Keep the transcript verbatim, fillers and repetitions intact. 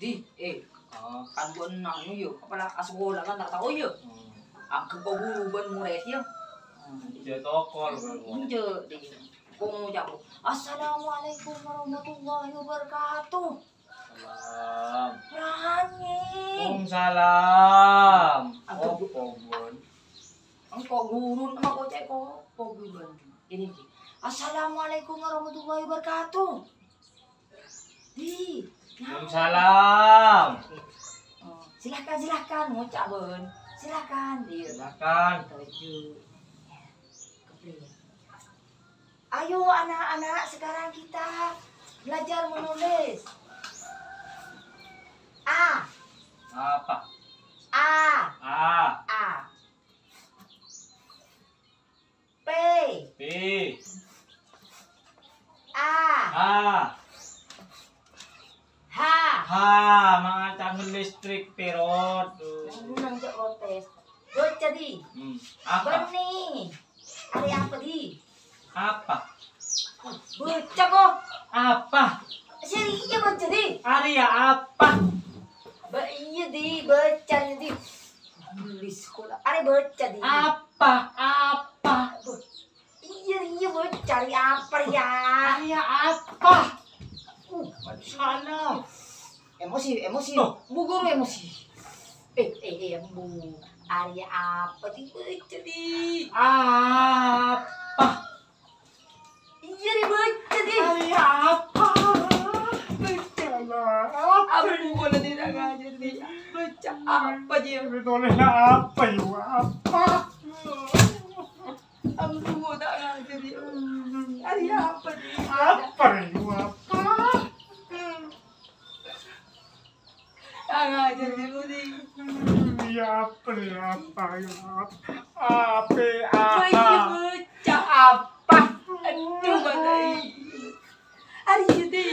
Di, eh, kan bân anu, yâ, apa la, asakola kan ta' tao, yâ. Hmm. Anggep ko' ghuru bân morèd, yâ. Jhâ' tokol, kan. Enjâ', Di. Ko' ngoca', "Assalamualaikum warahmatullahi wabarakatuh." Salam. Ranyèng. Waalaikumsalam. Aduh, Bu. Opo, Bun? Engko' ghuru, engko' cè' ko', ko' ghuru. Ini, Di. "Assalamualaikum warahmatullahi wabarakatuh." Di, Waalaikumsalam. Oh, silahkan, silahkan, ngoca', Bun. Silahkan, Di. Silahkan. Tuju. Kepriye? Ayo, anak-anak, sekarang kita belajar menulis. A. Apa? A. A. A. P. P. A. A. H. H. Maca listrik, Pirot. Nang, nang, cok protes. Baca, Di. Hmm. Apa? Bânnè. Arè apa, Di? Apa? Baca, ko'. Apa? Sè iyâ baca, Di. Arè apa? Ba-, iyâ, Di, baca, Di. Nulis, ko'. Arè baca, Di. Apa? Apa? Aduh. Iyâ, iyâ, Bu. Cari apa, ya? Cari apa? Uh, salah. Emosi, emosi. Oh. Bu Guru emosi. Eh, eh, eh, Bu. Arè apa, Di? Baca, Di. Apa? Iyâ, Di, baca, Di. Arè apa? Baca. Salah. Apa? Ampun, Bu, kula tidak ngajar, Di. Baca apa, Di? Ini tulisnya apa, yâ? Apa? Ampun, Bu, ta' ngajar, Di. Arè apa, Di? Apa, yâ? Apa? Ta' ngajar, Di, Bu, Di. Iyâ, apa, yâ? Apa, yâ? Apa? Apa? Baca, baca. Apa? Aduh, baca. Arè, Di.